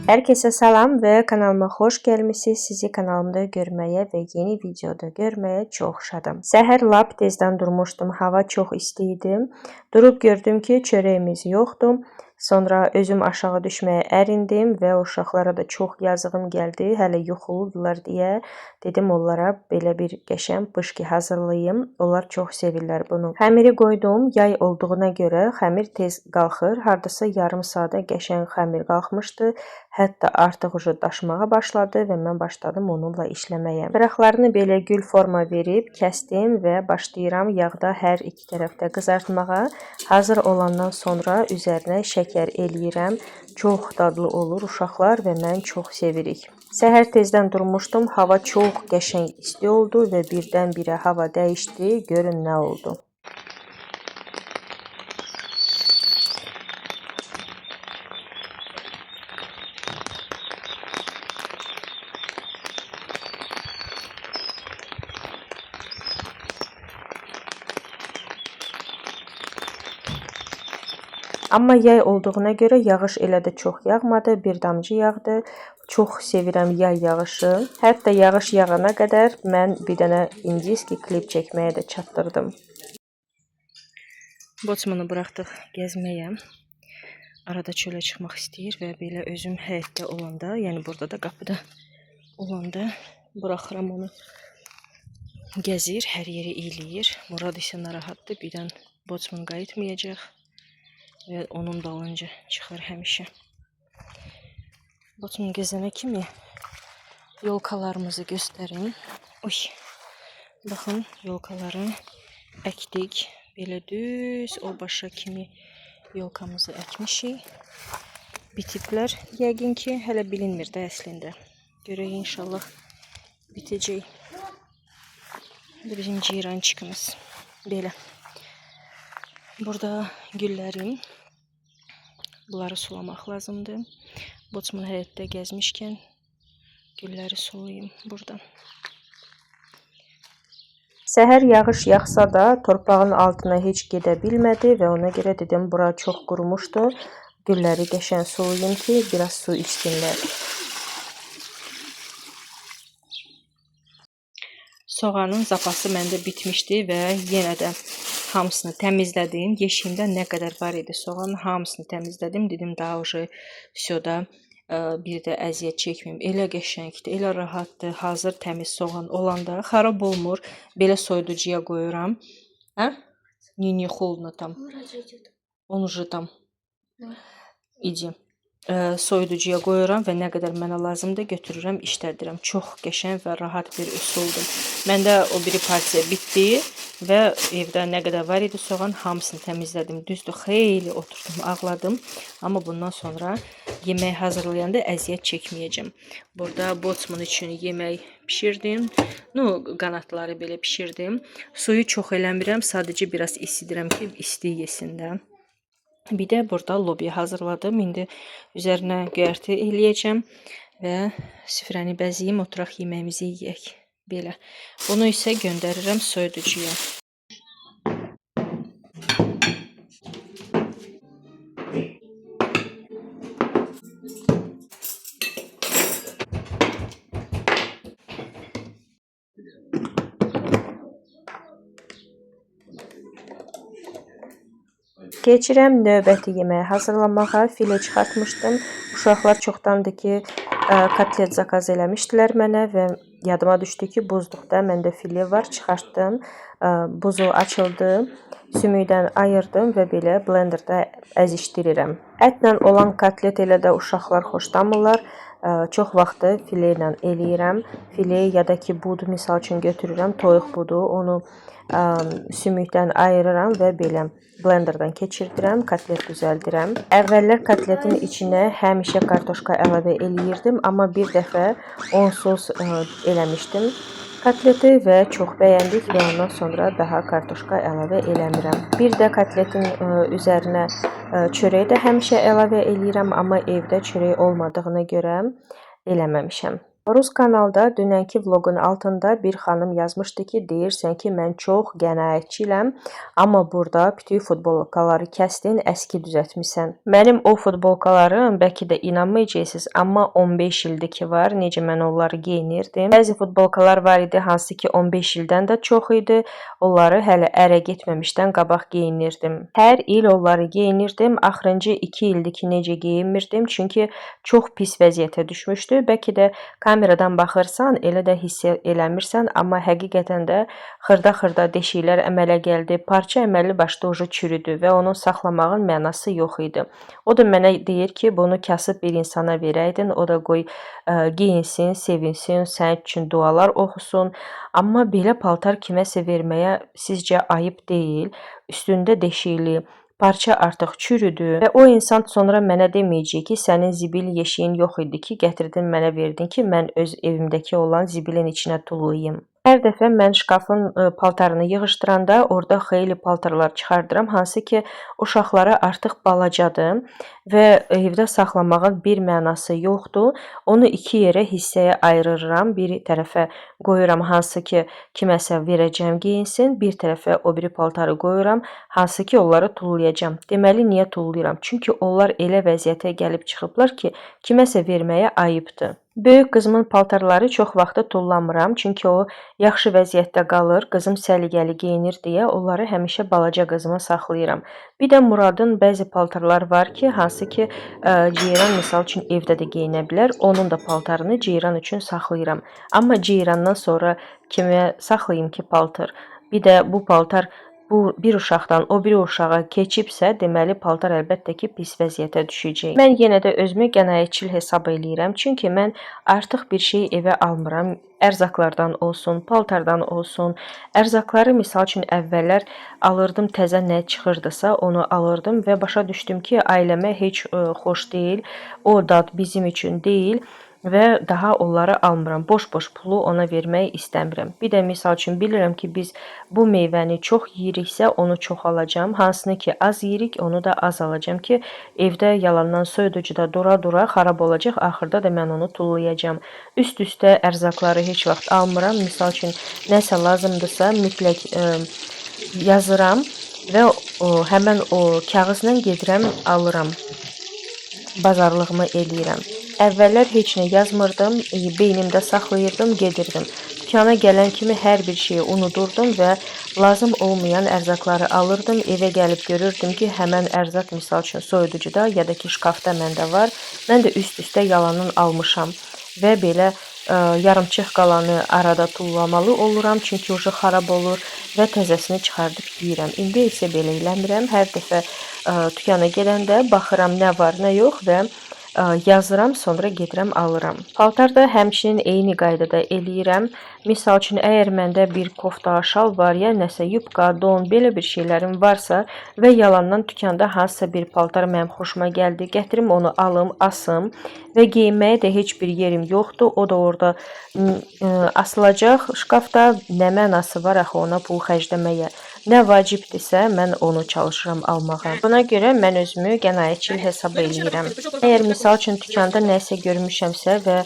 Herkese salam ve kanalıma hoş gelmişsiniz. Sizi kanalımda görməyə və yeni videoda görməyə çox şadam. Səhər lap tezdən durmuşdum. Hava çox isti idi. Durub gördüm ki, çörəyimiz yoxdur. Sonra özüm aşağı düşməyə ərindim və uşaqlara da çox yazığım gəldi. Hələ yuxuludular deyə dedim onlara belə bir qəşəng pışki hazırlayım. Onlar çox sevirlər bunu. Xəmiri qoydum. Yay olduğuna görə xəmir tez qalxır. Hardasa yarım saata qəşəng xəmir qalxmışdı. Hətta artıq ucu daşmağa başladı və mən başladım onunla işləməyə. Qıraqlarını belə gül forma verib kəsdim və başlayıram yağda hər iki tərəfdə qızartmağa. Hazır olandan sonra üzərinə şəkər eləyirəm. Çox dadlı olur uşaqlar və mən çox sevirik. Səhər tezdən durmuşdum. Hava çox qəşəng isti oldu və birdən-birə hava dəyişdi. Görün nə oldu. Amma yay olduğuna görə yağış elə də çox yağmadı, bir damcı yağdı. Çox sevirəm yay yağışı. Hətta yağış yağana qədər mən bir dənə indiski klip çəkməyə də çatdırdım. Botsmanı buraxdıq gəzməyə. Arada çölə çıxmaq istəyir və belə özüm həyətdə olanda, yəni burada da qapıda olanda buraxıram onu. Gəzir, hər yeri iyləyir. Murad isə narahatdır. Birdən Botsman qayıtmayacaq və onun dalınca çıxır həmişə. Botsman gəzənə kimi yolkalarımızı göstərim. Oy. Baxın, yolkaları əkdik. Belə düz o başa kimi yolkamızı əkmişik. Bitiblər. Yəqin ki, hələ bilinmir də əslində. Görək inşallah bitəcək. Bu da bizim ceyrançıkımız. Belə. Burada güllərim. Bunları sulamaq lazımdır. Botsman həyətdə gəzmişkən gülləri sulayım buradan. Səhər yağış yağsa da torpağın altına heç gedə bilmədi və ona görə dedim bura çox qurumuşdu. Gülləri qəşəng sulayım ki, biraz su içsinlər. Soğanın zapası məndə bitmişdi və yenə də hamısını təmizlədim. Yeşiyimdə nə qədər var idi soğan, hamısını təmizlədim. Dedim daha уже всё-da bir də əziyyət çəkməyim. Elə qəşəngdir, elə rahatdır. Hazır təmiz soğan olanda xarab olmur. Belə soyuducuya qoyuram. Hə? Не, не холодно там. Он уже там. İdi. Soyuducuya qoyuram və nə qədər mənə lazımdır götürürəm, işlədirəm. Çox qəşəng və rahat bir üsuldur. Məndə o biri partiya bitdi və evdə nə qədər var idi soğan hamısını təmizlədim. Düzdür, xeyli oturdum, ağladım. Amma bundan sonra yemək hazırlayanda əziyyət çəkməyəcəm. Burada Botsman üçün yemək bişirdim. Nu, qanatları belə bişirdim. Suyu çox eləmirəm, sadəcə biraz isidirəm ki, isti yesin də. Bir də burada lobya hazırladım. İndi üzərinə göyərti eləyəcəm və süfrəni bəzəyim, oturaq yeməyimizi yeyək. Belə. Bunu isə göndərirəm soyuducuya. Keçirəm növbəti yeməyi hazırlamağa. File çıxartmışdım. Uşaqlar çoxdandır ki, kotlet zakaz eləmişdilər mənə və yadıma düşdü ki, buzluqda məndə file var, çıxartdım. Buzu açıldı. Sümükdən ayırdım və belə blenderda əzişdirirəm. Ətlə olan kotlet elə də uşaqlar xoşlamırlar. Çox vaxtı file ilə eləyirəm. File ya da ki bud misal üçün götürürəm, toyuq budu, onu sümükdən ayırıram və belə blenderdan keçirdirəm, kotlet düzəldirəm. Əvvəllər kotletin içinə həmişə kartoşka əlavə eləyirdim, amma bir dəfə onsuz eləmişdim kotleti və çox bəyəndik və ondan sonra daha kartoşka əlavə eləmirəm. Bir də kotletin üzərinə çörək də həmişə əlavə eləyirəm, amma evdə çörək olmadığına görə eləməmişəm. Rus kanalda dünənki vloqun altında bir xanım yazmışdı ki, deyirsən ki, mən çox qənaətçiyəm, amma burada bütün futbolkaları kəsdin, əski düzəltmisən. Mənim o futbolkalarım bəlkə də inanmayacaqsınız, amma 15 ildir ki var, necə mən onları geyinirdim. Bəzi futbolkalar var idi, hansı ki 15 ildən də çox idi. Onları hələ ərə getməmişdən qabaq geyinirdim. Hər il onları geyinirdim. Axırıncı 2 ildir ki, necə geyinmirdim, çünki çox pis vəziyyətə düşmüşdü. Bəlkə də kameradan baxırsan, elə də hiss eləmirsən, amma həqiqətən də xırda-xırda deşiklər əmələ gəldi. Parça əməlli başlı ucu çürüdü və onu saxlamağın mənası yox idi. O da mənə deyir ki, bunu kasıb bir insana verəydin, o da qoy geyinsin, sevinsin, sənin üçün dualar oxusun. Amma belə paltar kiməsə verməyə sizcə ayıb deyil? Üstündə deşikli, parça artıq çürüdü və o insan sonra mənə deməyəcək ki, sənin zibil yeşiyin yox idi ki, gətirdin mənə verdin ki, mən öz evimdəki olan zibilin içinə tullayım. Hər dəfə mən şkafın paltarını yığışdıranda orada xeyli paltarlar çıxardıram, hansı ki uşaqlara artıq balacadır və evdə saxlamağın bir mənası yoxdur. Onu iki yerə hissəyə ayırıram. Bir tərəfə qoyuram hansı ki kiməsə verəcəm geyinsin, bir tərəfə o biri paltarı qoyuram, hansı ki onları tullayacağam. Deməli niyə tullayıram? Çünki onlar elə vəziyyətə gəlib çıxıblar ki, kiməsə verməyə ayıbdır. Böyük qızımın paltarları çox vaxtı tullamıram, çünki o yaxşı vəziyyətdə qalır, qızım səliqəli geyinir deyə onları həmişə balaca qızıma saxlayıram. Bir də Muradın bəzi paltarlar var ki, hansı ki Ceyran misal üçün evdə də geyinə bilər, onun da paltarını Ceyran üçün saxlayıram. Amma Ceyrandan sonra kimə saxlayım ki paltar? Bir də bu paltar bu bir uşaqdan o biri uşağa keçibsə, deməli paltar əlbəttə ki, pis vəziyyətə düşəcək. Mən yenə də özümü qənaətçil hesab eləyirəm, çünki mən artıq bir şey evə almıram. Ərzaqlardan olsun, paltardan olsun. Ərzaqları misal üçün əvvəllər alırdım, təzə nə çıxırdısa onu alırdım və başa düşdüm ki, ailəmə heç xoş deyil, o dad bizim üçün deyil və daha onları almıram. Boş-boş pulu ona vermək istəmirəm. Bir də misal üçün bilirəm ki, biz bu meyvəni çox yeyiriksə, onu çox alacağam. Hansını ki az yeyirik, onu da az alacağam ki, evdə yalandan soyuducuda dura-dura xarab olacaq. Axırda da mən onu tullayacağam. Üst-üstə ərzaqları heç vaxt almıram. Misal üçün nəsə lazımdırsa mütləq yazıram və həmən o kağızla gedirəm, alıram. Bazarlığımı eləyirəm. Əvvəllər heç nə yazmırdım, beynimdə saxlayırdım, gedirdim. Dükana gələn kimi hər bir şeyi unudurdum və lazım olmayan ərzaqları alırdım. Evə gəlib görürdüm ki, həmən ərzaq misal üçün soyuducuda ya da ki şkafda məndə var. Mən də üst-üstə yalandan almışam və belə yarımçıq qalanı arada tullamalı oluram, çünki ucu xarab olur və təzəsini çıxardıb yeyirəm. İndi isə belə eləmirəm. Hər dəfə dükana gedəndə baxıram nə var, nə yox və yazıram, sonra gedirəm alıram. Paltar da həmçinin eyni qaydada eləyirəm. Misal üçün, əgər məndə bir kofta, şalvar, ya nəsə yubka, don, belə bir şeylərim varsa və yalandan dükanda hansısa bir paltar mənim xoşuma gəldi, gətirim onu alım, asım və geyinməyə də heç bir yerim yoxdur. O da orada asılacaq şkafda. Nə mənası var axı ona pul xərcləməyə? Nə vacibdirsə, mən onu çalışıram almağa. Buna görə mən özümü qənaətçil hesab eləyirəm. Əgər misal üçün dükanda nəsə görmüşəmsə və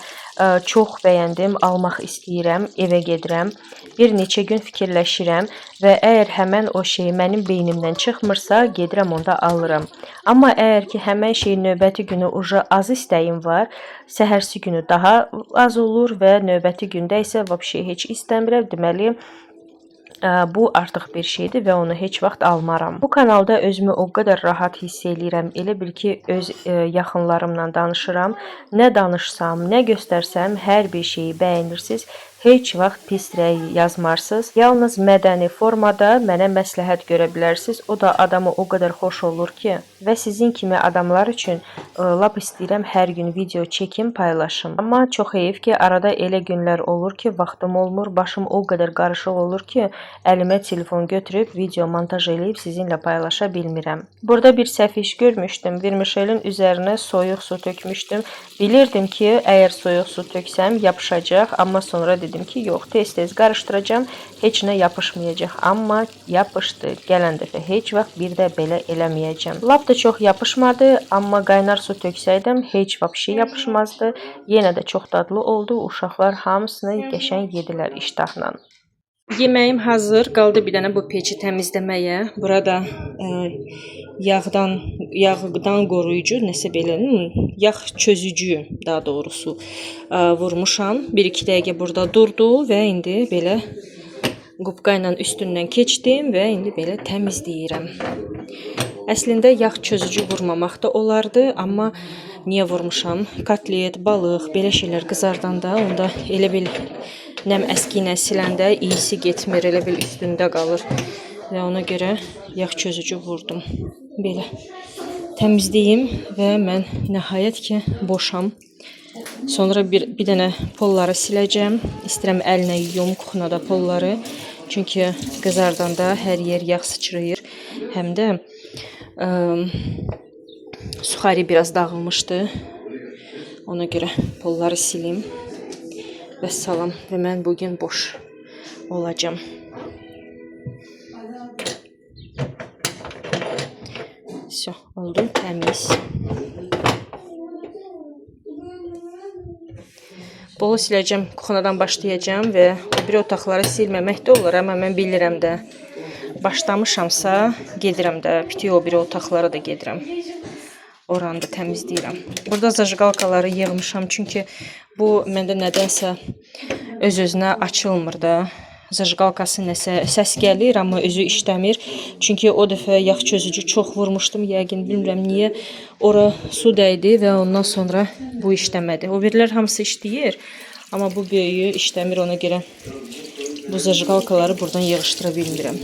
çox bəyəndim, almaq istəyirəm, evə gedirəm, bir neçə gün fikirləşirəm və əgər həmən o şey mənim beynimdən çıxmırsa, gedirəm onda alıram. Amma əgər ki həmən şey növbəti günü uca az istəyim var, səhərsi günü daha az olur və növbəti gündə isə vəbşe heç istəmirəm, deməli bu artıq bir şeydir və onu heç vaxt almaram. Bu kanalda özümü o qədər rahat hiss eləyirəm. Elə bil ki, öz yaxınlarımla danışıram. Nə danışsam, nə göstərsəm, hər bir şeyi bəyənirsiniz. Heç vaxt pis rəy yazmarsınız. Yalnız mədəni formada mənə məsləhət görə bilərsiniz. O da adamı o qədər xoş olur ki, və sizin kimi adamlar üçün lap istəyirəm hər gün video çəkim, paylaşım. Amma çox heyf ki, arada elə günlər olur ki, vaxtım olmur, başım o qədər qarışıq olur ki, əlimə telefon götürüb video montaj eləyib sizinlə paylaşa bilmirəm. Burada bir səhv iş görmüşdüm. Vermişelin üzərinə soyuq su tökmüşdüm. Bilirdim ki, əgər soyuq su töksəm yapışacaq, amma sonra dedim bildim ki, yox, tez-tez qarışdıracağam, heç nə yapışmayacaq. Amma yapışdı. Gələn dəfə heç vaxt bir də belə eləməyəcəm. Lap da çox yapışmadı, amma qaynar su töksəydim heç vəbşi yapışmazdı. Yenə də çox dadlı oldu. Uşaqlar hamısını qəşəng yedilər iştahla. Yeməyim hazır. Qaldı bir dənə bu peçi təmizləməyə. Burada yağdan qoruyucu, nəsə belə, yağ çözücü daha doğrusu vurmuşam. 1-2 dəqiqə burada durdu və indi belə qupqa ilə üstündən keçdim və indi belə təmizləyirəm. Əslində yağ çözücü vurmamaq da olardı, amma niyə vurmuşam? Kotlet, balıq, belə şeylər qızardanda onda elə bil nəm əski ilə siləndə iyisi getmir, elə bil üstündə qalır. Və ona görə yağ çözücü vurdum. Belə təmizləyim və mən nəhayət ki boşam. Sonra bir dənə polları siləcəm. İstəyirəm əllə yuyum kuxnada polları. Çünki qızardanda hər yer yağ sıçrayır. Həm də suxari biraz dağılmışdı. Ona görə polları silim. Və salam. Və mən bugün boş olacağam. Всё, oldu təmiz. Polu siləcəm, kuxnadan başlayacağam və o biri otaqları silməmək də olur, amma mən bilirəm də. Başlamışamsa gedirəm də, bütün o biri otaqlara da gedirəm. Oranı da təmizləyirəm. Burada zajqalkaları yığmışam, çünki bu məndə nədənsə öz-özünə açılmır da. Zajqalkası nəsə səs gəlir, amma özü işləmir. Çünki o dəfə yağ çözücü çox vurmuşdum, yəqin bilmirəm niyə. Ora su dəydi və ondan sonra bu işləmədi. O birilər hamısı işləyir, amma bu böyüyü işləmir, ona görə bu zajqalkaları buradan yığışdıra bilmirəm.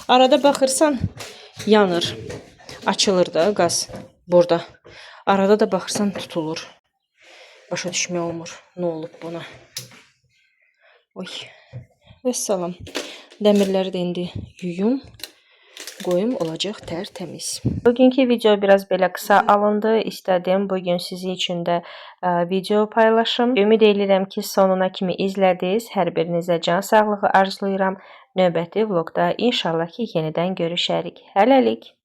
Arada baxırsan yanır, açılır da qaz burada. Arada da baxırsan tutulur. Başa düşmək olmur, nə olub buna. Oy, vəssalam. Dəmirləri də indi yuyum, qoyum, olacaq tərtəmiz. Bugünkü video biraz belə qısa alındı. İstədim bugün sizin üçün də video paylaşım. Ümid edirəm ki, sonuna kimi izlədiniz. Hər birinizə can sağlığı arzulayıram. Növbəti vlogda inşallah ki, yenidən görüşərik. Hələlik.